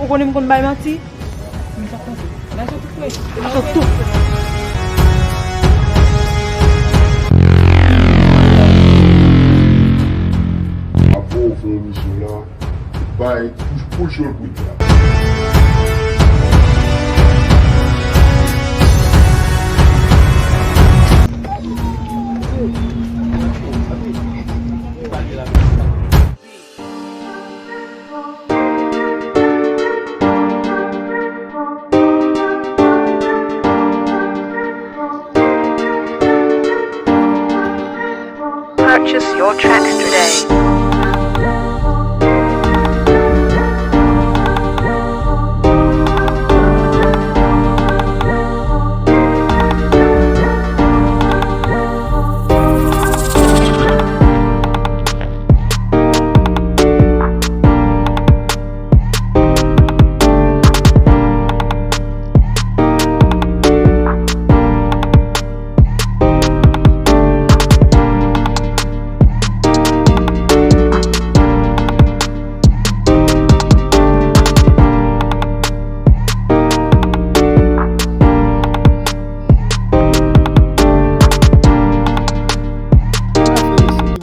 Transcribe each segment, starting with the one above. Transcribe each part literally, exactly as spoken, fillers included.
Ou konnen m konn bay manti? Men sa k pase? Nan sot tout frè. Nan sot tout. Apre w fè emisyon la, bay pou, pou l cho l pou l la. Purchase your tracks today.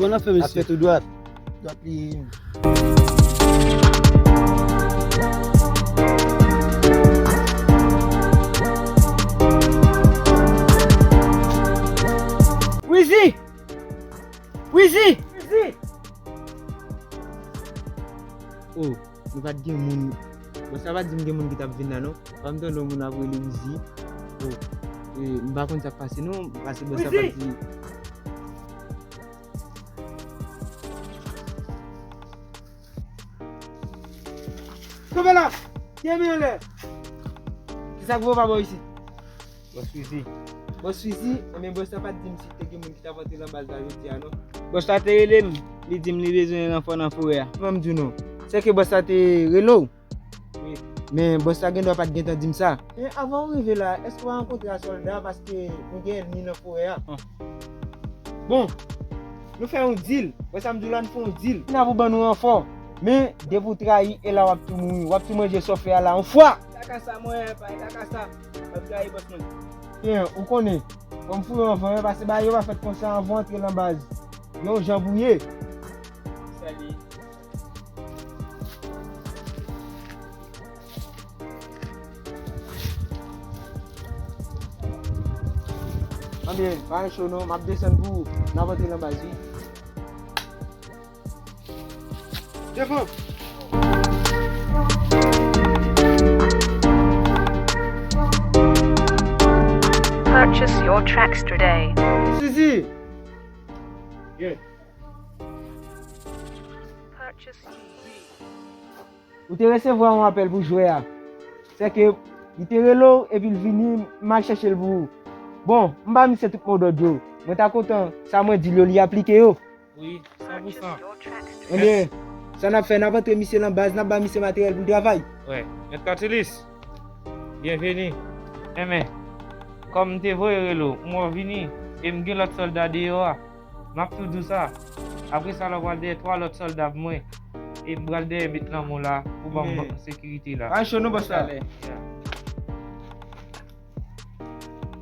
Bon, n ap fè, mesye. N ap fè tou dwat. Dwat li. Wizi! Wizi! Wizi! Oh, nou pa t gen moun. Bon, sa pa t di m gen moun ki t ap vin la, non. Pa m tande yon moun ap rele Wizi. Oh, eh, m pa konn sa k pase, non. Pase, bon, sa pa t di. Kanpe la! Kenbe anlè! Kisa k voye w pa bò isit? Bòs Wizi. Bòs Wizi? Ebyen, bòs la pa t di m si te gen moun ki t ap antre nan baz la jodi a, non. Bòs la te rele m, li di m li bezwen ranfò nan forè a. Ban m di w non. Sèke bòs la te rele w? Wi. Men bòs la gendwa pa t gentan di m sa. Men avan w rive la, èske w rankontre a sòlda paske nou gen ènmi nan forè a? Bon, nou fè yon dil. Wè sa m di w la, nou fè yon dil. N ap ou ban nou ranfò. Men, depi w trayi, e la w ap tou mouri. W ap tou manje sa w fè a la yon fwa. Kaka sa, mwen, pa kaka sa. W ap trayi bòs mwen. Byen, ou konnen. Fò m foure w anvan, men pase bagay yo pa fèt konsa, anvan w antre nan baz. Gen yon jan pou w ye. Sa li ye. Anbyen, pa gen cho non, m ap desann pou ou. N ap antre nan baz, wi. Devan. Purchase your tracks today. Sizi! Yeah. Purchase. Ou te resevwa yon apèl pou jwè a. Sèke li te rele w epi l vini, m al chèche l pou ou. Bon, m ba misye tout modòd yo. Mwen ta kontan sa mwen di l yo, li aplike yo. Wi, san pou san. Ebyen, sa n ap fè, n ap antre misye nan baz, n ap ba misye materyèl pou l travay. Wè, Mèt Katilis, byenveni. Enben, kòm m te voye rele w, m wè w vini, e m gen lòt sòlda deyò a. M ap tou di w sa. Apre sa la, w pral dèyè twa lòt sòlda pou mwen. E m pral dèyè met lanmou la pou ban m sekirite la. Pa cho non, bòs la.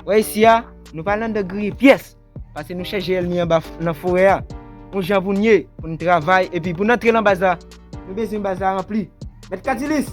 Wè isi a, nou pa nan de griye pyès. Paske nou chèche ènmi anba f-, nan forè a. Yon jan pou n ye, pou n travay, epi pou n antre nan baz la. Nou bezwen baz la ranpli. Mèt Katilis,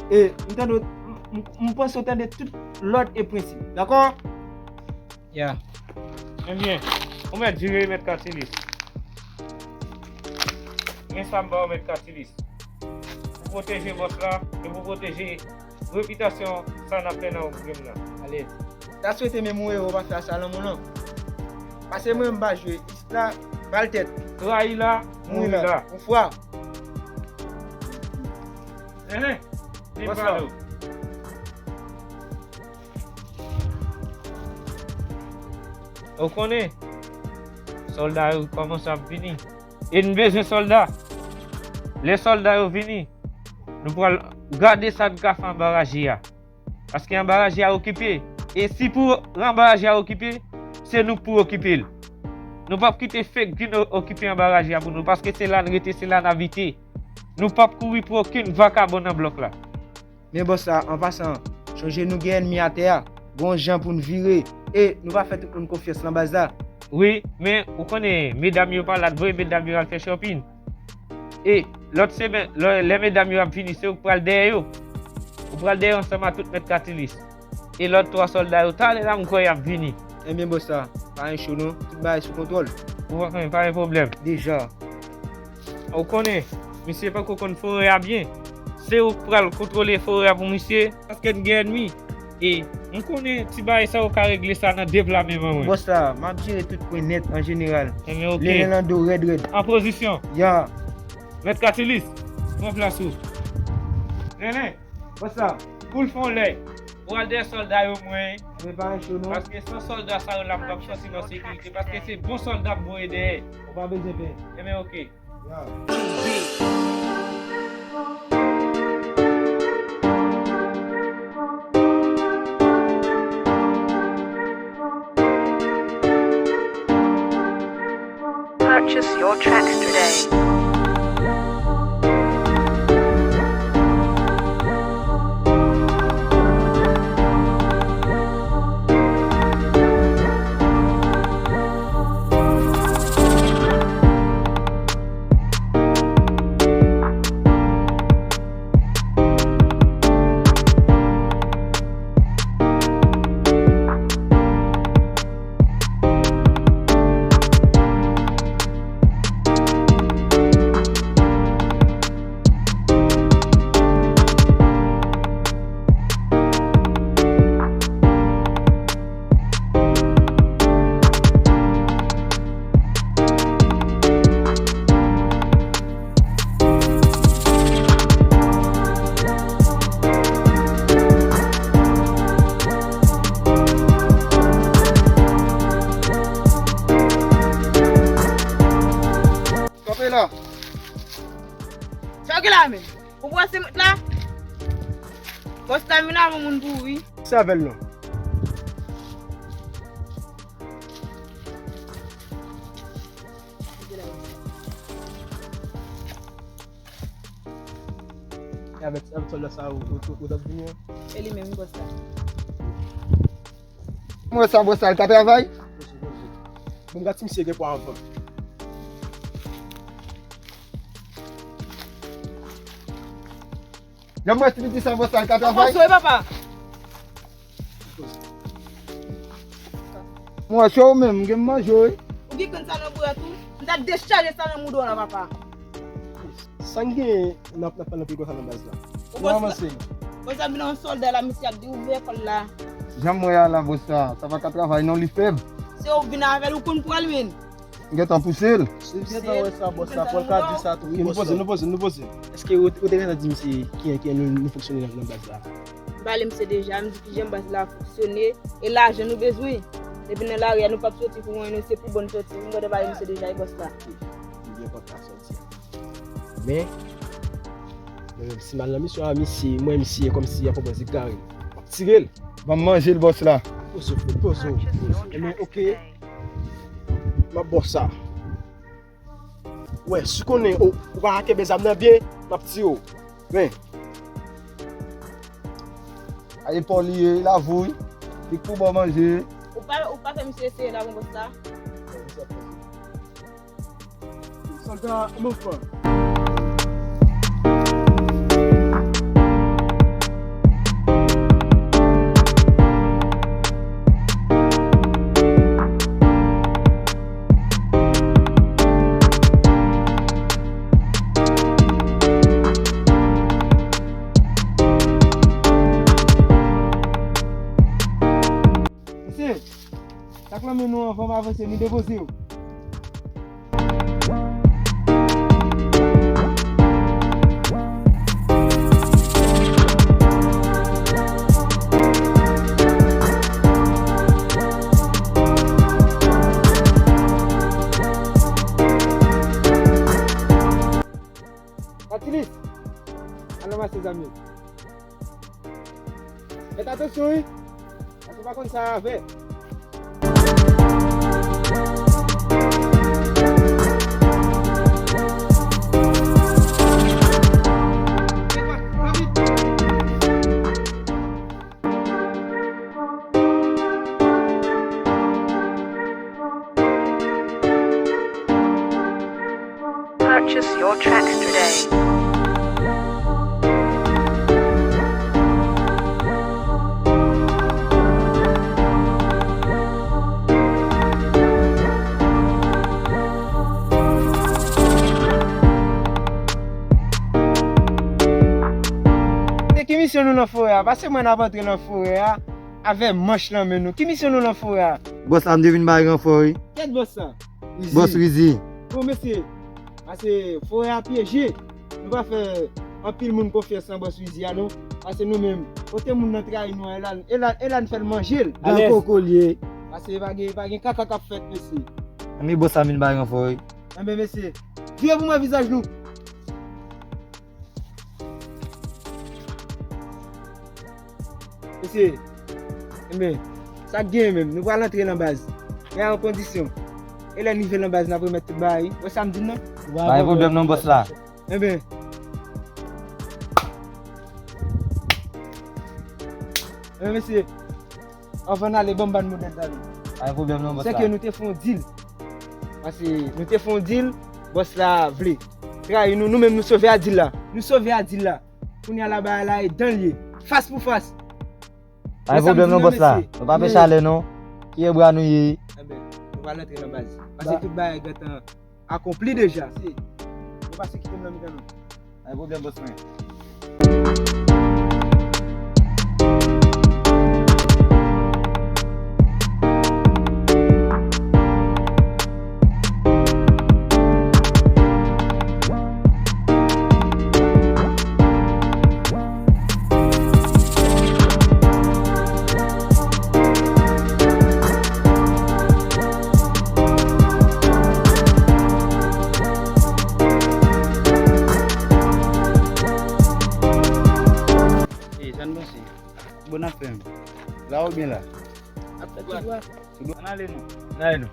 e, m tande, m, m, m panse w tande tout lòd e prensip. Dakò? Ya. Ebyen, ou mèt jire, Mèt Katilis. Men sa m ba w, Mèt Katilis. Pou pwoteje bòs la, e pou pwoteje repitasyon sa n ap fè nan grenn nan. Alèz. Ta swete menm ou e ou pa fè sa lanmou non. Pase mwen m pa jwe. Isit la, bal tèt. Trayi la, mouri la. Yon fwa. Enhen. Bonswa. Ou konnen, sòlda yo kòmanse ap vini. E n bezwen sòlda. Lè sòlda yo vini, nou pral gade sa n ka fè anba raje a. Paske anba raje a okipe. E si pou anba raje a okipe, se nou k pou okipe l. Nou p ap kite fake vin o-, okipe anba raje a pou nou, paske se la n rete, se la n abite. Nou p ap kouri pou okenn vakabon nan blòk la. Men bòs la, an pasan, chonje nou gen ènmi atè a. Gon jan pou n vire. E nou pa fè tout moun konfyans nan baz la. Wi, men ou konnen, medam yo pa la, voye medam yo al fè shopping. E lòt semèn, lè, lè medam yo ap vini, se ou k pral dèyè yo. Ou pral dèyè yo ansanm ak tout mèt Katilis. E lòt twa sòlda yo, talè la, m kwè y ap vini. Ebyen, bòs la, pa gen cho non. Tout bagay sou kontwòl. Ou pa konnen, pa gen pwoblèm. Deja. Ou konnen, misye pako konn forè a byen. Se ou k pral kontwole forè a pou misye, paske n gen ènmi. E m konnen ti bagay sa yo ka regle sa nan de pla men mwen. Bòs la, m ap jere tout pwen nèt an jeneral. Ebyen, oke. Lele nan do rèd rèd. An pozisyon. Ya. Mèt Katilis, pran plas ou. Lele, bòs la, pou l fè yon lè, ou al dèyè sòlda yo mwen. Mwen pa gen cho non. Paske san sòlda sa yo la, m p ap santi m an sekirite. Paske se bon sòlda m voye dèyè. Ou pa bezwen pè. Ebyen, oke. Purchase your tracks today. Kanpe la. Sa w gen la menm? Ou pran se mèt la? Bòs la vin avè moun pou ou wi. Sa avè l non. E avèk, avèk sòlda sa ou, ou, ou, ou t ap vini an? E li menm, bòs la. Mwen sa, bòs la, l ka travay? Bon, gad si misye gen pwa anvan. Jan mwen ti piti sa, bòs la, l ka travay? Konsa wi, papa. Mwen, se ou menm, m gen manje, wi. Ou gen grenn sa nan bouret ou? M t ap dechaje sa nan mouda w la, papa. Sa n gen n ap, n ap pale anpil konsa nan baz la. Ou avanse. Bòs la vin yon sòlda la, misye ap di ouvè kò l la. Jan m wè a la, bòs la, sa pa ka travay non, li fèb. Se ou vin avè l, ou konn pran l, men. M gentan pouse l. Si m gentan wè sa, bòs la, fò l ka di sa tou, wi, bòs la. Nou poze, nou poze, nou poze. Èske ou, ou te gentan di misye kijan, kijan nou, nou fonksyone nan, nan baz la? M pale misye deja, m di kijan baz la fonksyone, e lajan nou bezwen. Depi nan lari a, nou p ap soti pou mwen, nou se pou bon soti. M gentan pale misye deja, e bòs la. M byen kontan sa w di a. Men, men si m al nan misyon a, misye, mwen misye kòmsi y ap pran zig kare. M ap tire l. Ban m manje l, bòs la. Poze w, poze w, poze w. Ebyen, oke. M ap ba w sa. Wè, si w konnen ou, ou pa ka kenbe zam nan byen, m ap tiye w. Men. A epòl li ye, l avou wi. Li k pou ba w manje. Ou pa, ou pa fè misye eseye la, bon, bòs la? Sòlda, an mouvman. Mesye, sa k nan men nou anvan m avanse, nou depoze yo. Katilis, al ranmase zam yo. Fèt atansyon wi, paske w pa konn sa a fè. Ki misyon nou nan forè a? Pase mwen n ap antre nan forè a avè manch nan men nou. Ki misyon nou nan forè a? Bòs la, m te vin bay ranfò, wi. Kèt bòs la? Bòs Rizi. Bon, mesye, pase forè a pyeje. Nou pa fè anpil moun konfyans nan bòs Rizi a, non. Pase nou menm, kote moun nan trayi nou an, e la, e la, e la n fè l manje l. Gran koko l ye. Pase pa gen, pa gen kaka k ap fèt, mesye. Anben bòs la vin bay ranfò, wi. Anben, mesye, vire pou mwen vizaj nou. Mesye, enben, sa k genyen menm, nou pral antre nan baz. Men a yon kondisyon. E lè n rive nan baz, n ap remèt tout bagay. Wè sa m di n nan? Pa gen pwoblèm non, bòs la. Enben. Enben, mesye, anvan n ale, ban m ba n modèl la, non. Pa gen pwoblèm non, bòs la. Se ke nou te fè yon dil. Pase nou te fè yon dil, bòs la vle trayi nou, nou menm nou sove a dil la. Nou sove a dil la. Kounye a la bagay la e dan l ye. Fas pou fas. Pa gen pwoblèm non, bòs la. Nou pa fè chalè non. Kiye bra nou ye. Enben, nou pral antre nan baz. Pase tout bagay gentan akonpli deja. Nou pase kite m nan mitan nou. Pa gen pwoblèm, bòs mwen. Ey, sa n panse? Bon afè m. La oubyen la? Ap fè ti dwa. Ann ale non. Ann ale non.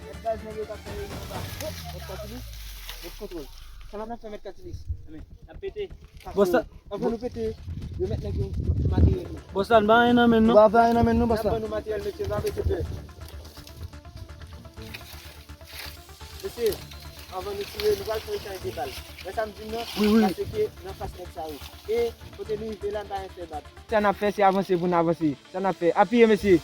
Mèt baz nèg yo k ap fè reyinyon anba. Mèt Katilis, mèt kontwòl. Sa n ap fè mèt Katilis? Enben, n ap pete. Bòs la. Anvan nou pete, remèt nèg yo tout materyèl yo. Bòs la, n pa anyen nan men n non. Nou pa fè anyen nan men n non, bòs la. N ap ban nou materyèl, mesye, pa mete pè. Mesye, anvan nou tire, nou pral fè echanj de bal. Wè sa m di n nan? Wi, wi. Pase ke n anfas nèg sa yo. E kote nou rive la, n pa gen fè bab. Sa n ap fè, se avanse pou n avanse. Sa n ap fè? Apiye, mesye!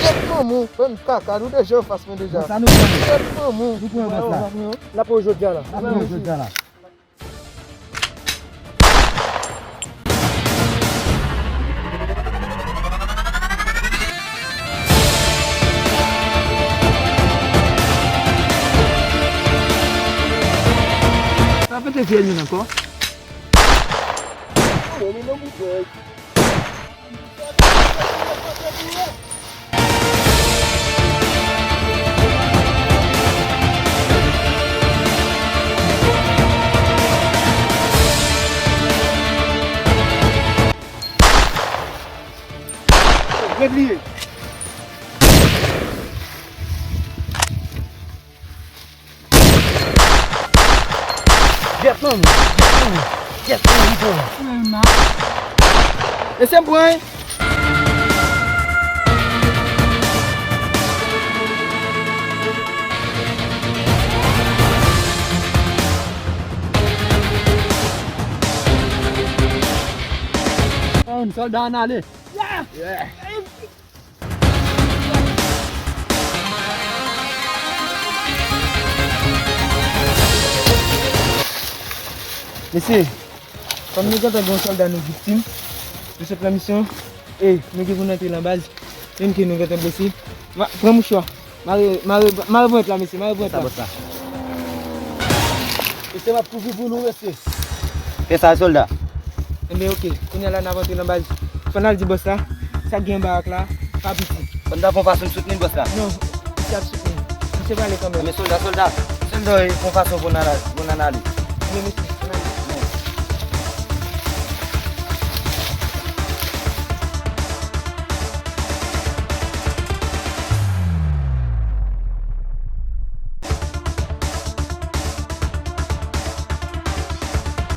Tèt manman w, bann kaka, nou deja anfas mwen deja. Bon, sa nou pran. Tèt manman w. Nou pran bòs la. N ap wè w jodi a la. N ap wè w jodi a la. Sa pete fye moun ankò. Red li ye. Jet man, jet man, jet man, jet man. Mesye m pran. Sòlda ann ale. Yeah! Yeah! Mesye, kòm nou gentan gen yon sòlda nou viktim, nou sot nan misyon, e nou gen pou n antre nan baz, menm ke nou gentan blese. Ma-, pran mouchwa. Mare, mare, mare ponyèt la, mesye, mare ponyèt la. Sa bòs la. Mesye, m ap kouvri pou nou, mesye. Fè sa, sòlda. Enben, oke. Kounye a la, n ap antre nan baz. Fò n al di bòs la, sa k gen anba ak la, pa piti. Fò n ta fè yon fason n soutni bòs la. Non, misye ap soutni. Misye prale kanmenm. Men sòlda, sòlda. Sòlda, fè yon fason pou n al, pou n al ale. Men, mesye, ann ale.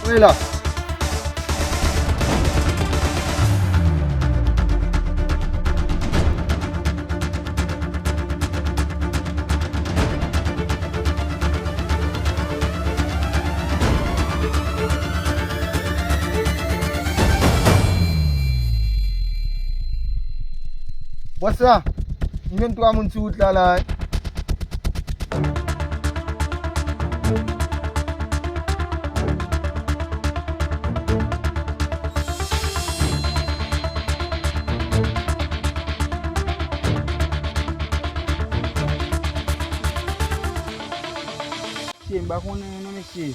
Wi la. Sa, m jwenn twa moun sou wout la, la, wi. Mesye, m pa konnen non, mesye.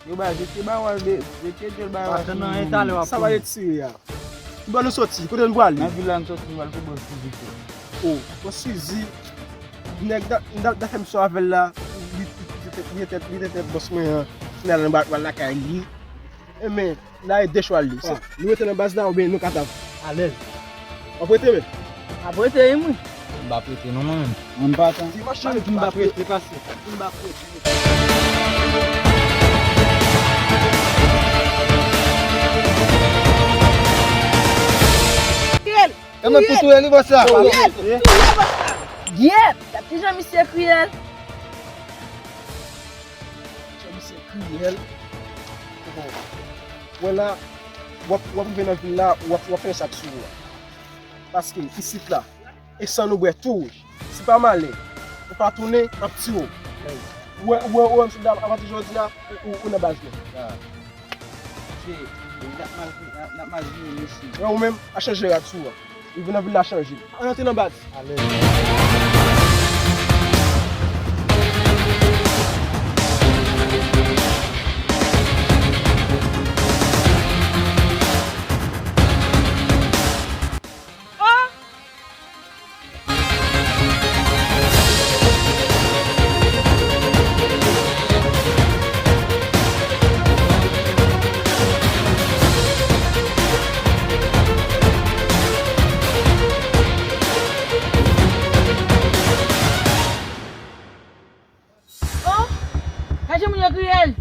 Yo ba, jete ba w al be, jete jòl ba w al. Sa va retire a. Ki bò nou soti? Kote nou prale? Nan vil la nou soti, nou al pou bòs Fizi. O, bòs Fizi. Nèg da, da, da fè m sou avè l la. Li, li, li, li te, li te, li te fè bòs mwen an. Final anba, pral lakay li. Enben, n a de chwa li. Se, nou rete nan baz la oubyen nou ka t ap alèz. W ap rete, men? M ap rete, wi, mwen. M pa prete non, mwen menm. Mwen pa tan. Di machin ki m pa prete pase. Ki m pa prete. Kriye l! E mwen pou touye li, bòs la. Kriye l! Touye bòs la! Gyèt! Gad kijan misye kriye l! Jan misye kriye l. Wè la, w ap, w ap rive nan vil la, w ap, w ap fè sa k sou ou a. Paske isit la, e san nou bwè tou wouj. Si pa malè, ou pa tounen, m ap tiye w. Ou wè, ou wè, ou wè, mesye dam, apati jodi a, ou, ou, ou nan baz mwen. Mesye, n ap mal, n ap, n ap mal jere, mesye. Wè, ou menm, a chanje rad sou ou a. Ou vin nan vil la chanje. Ann antre nan baz. Alèz. Oh! Oh! Gad jan moun yo kriye l!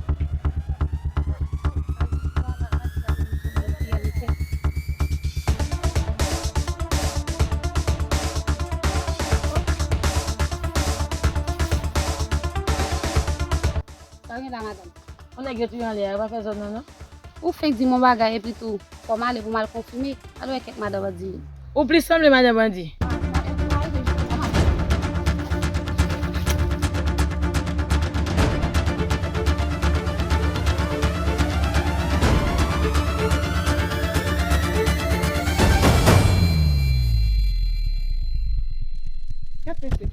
Sa w gen la, madanm? Yon nèg yo touye anlè a, yo pa fè zòn nan, non? Ou fenk di m yon bagay epi tou, fò m ale pou m al konfime. Al wè kèk madan bandi yo. Ou plis sanble madan bandi. Gad mesye,